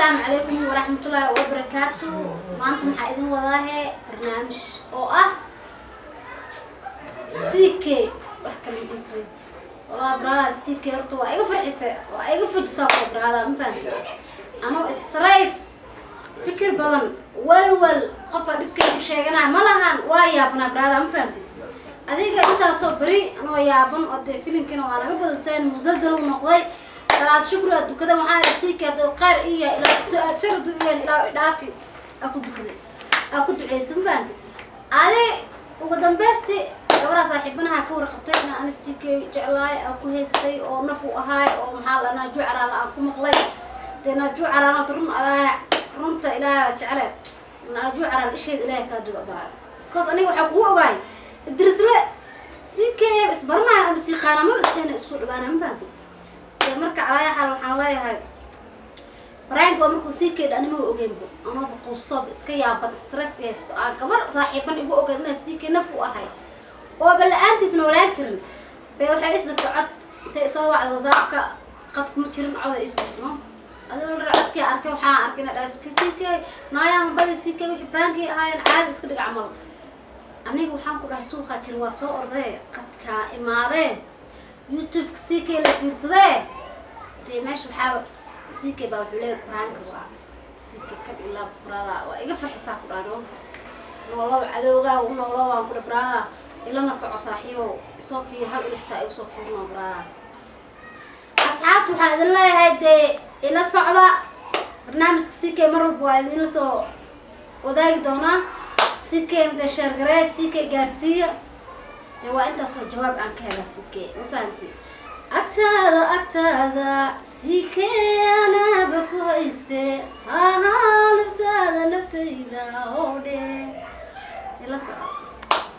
Asalaamu calaykum waraxmatullaahi wabarakaatu. Maanta maxaa idin wadaahe? Barnaamij oo ah CK. Wax kale ma dhihi karin walaa. Brother CK horta waa iga farxisa, waa iga fujisaa kuwa, brother, ma fahamtay? Anoo stress, fikir badan, walwal, qofka dhibkeeda ku sheeganaya ma lahan, waa yaabanaa, brother, ma fahamtay? Adiga intaasoo beri anoo yaaban oo dee filimkina waa naga badiseen, musalsal uu noqday. Salaad shukri aa dukada, waxaa ila sii keentay khayr iya ilaa soo-aad sharadu iyan ilaa idhaafi aa ku dukaday, aa ku duceysan, ma fahamtay? Adi ugu dambeysti gabadhaa saaxiibanaha ka warqabtay in aan CK jeclaay, aa ku haystay oo naf u ahaay oo maxaa la naaju calaala aan ku maqlay. Dee naaju calaala run alaa, runta Ilaahay waa jecele. Naaju calaal isheed Ilaahay kaa duga baa, because aniga waxaa kugu ogaay Idrisle CK isbaranaya ama siiqaana maba isteena isku dhawaana, ma fahamtay? Dee marka calaaya xaal waxaan leeyahay prank waa markuu CK dha animaga ogeynbo, anooba quustooba, iska yaaban, stress haysto, aa gabar saaxiiban igu ogeyd inaa CK naf u ahay ooba la-aantiis noolaan karin bay waxay is dirto cod. Intay isoo wacda WhatsAppka, qad kuma jirin, cod ay is dirto, no adigoo la codkii arkay. Waxaan arkay ina dhahay CK naayaa mabadi CK wixii prankii ahaayeen caadi iska dhig camal. Aniga waxaan ku dhahay suuqaa jira, waa soo ordee, qadkaa imaadee, YouTube-ka CK la fiirsadee. Dee meesha waxaaba CK baa wuxuu leeyahay prank waa CK kan ilaa. Brother, waa iga farxisaa ku dhahay. No noolow, cadowgaa u noolow waan ku dhahay. Brother, ilana soco saaxiibow, isoo fiir, hal il xitaa igu soo fiirno, brother. Asxaabta waxaan idin leeyahay dee ila socda barnaamijka CK, mar walba waa idinla soo wadaagi doonaa. CK dee share garee, CK gaarsiiya. Dee waa intaasoo jawaab aan ka hela CK, ma fahamti? Agtaada, agtaada CK anaba ku hayste, haha, naftaada naftayda oo dhe ila soco.